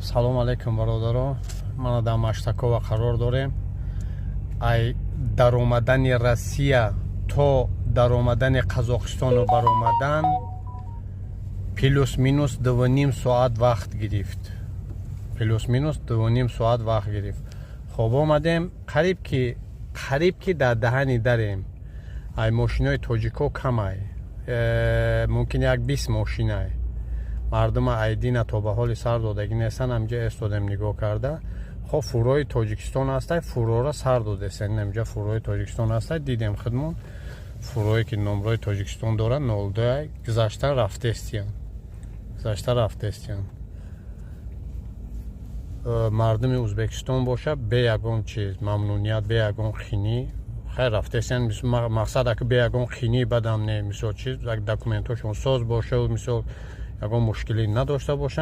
Салом алейкум, бародаро. Мана дар Маштакова қарор дорем. Ай даромадани Россия то даромадани Қазоқистону баромадан плюс минус 2,5 соат вақт гирифт, плюс минус 2,5 соат вақт гирифт. Хоб, омадем, қариб ки дар даҳани дарем. Ай мошинои тоҷико камай, мумкин як 20 мошинай. Мардума айдина то ба ҳоли сар додагӣ нестан. Ҳамҷа эстодем, нигоҳ карда. Хоб, фурои Тоҷикистон ҳастай, фурора сар додестен. Ҳамҷа фурои Тоҷикистон ҳастай, дидем худмон, фурое ки номрои Тоҷикистон дорад, 02, гузашта рафтестиян, гузашта рафтестиян. Мардуми Ӯзбекистон боша, бе ягон чиз мамнуният, бе ягон хинӣ хайр рафтестиян. Мақсад аки бе ягон хинӣ бадам не, мисол, чиз, документҳошон соз боша, мисол, ягон мушкилӣ надошта бошанд.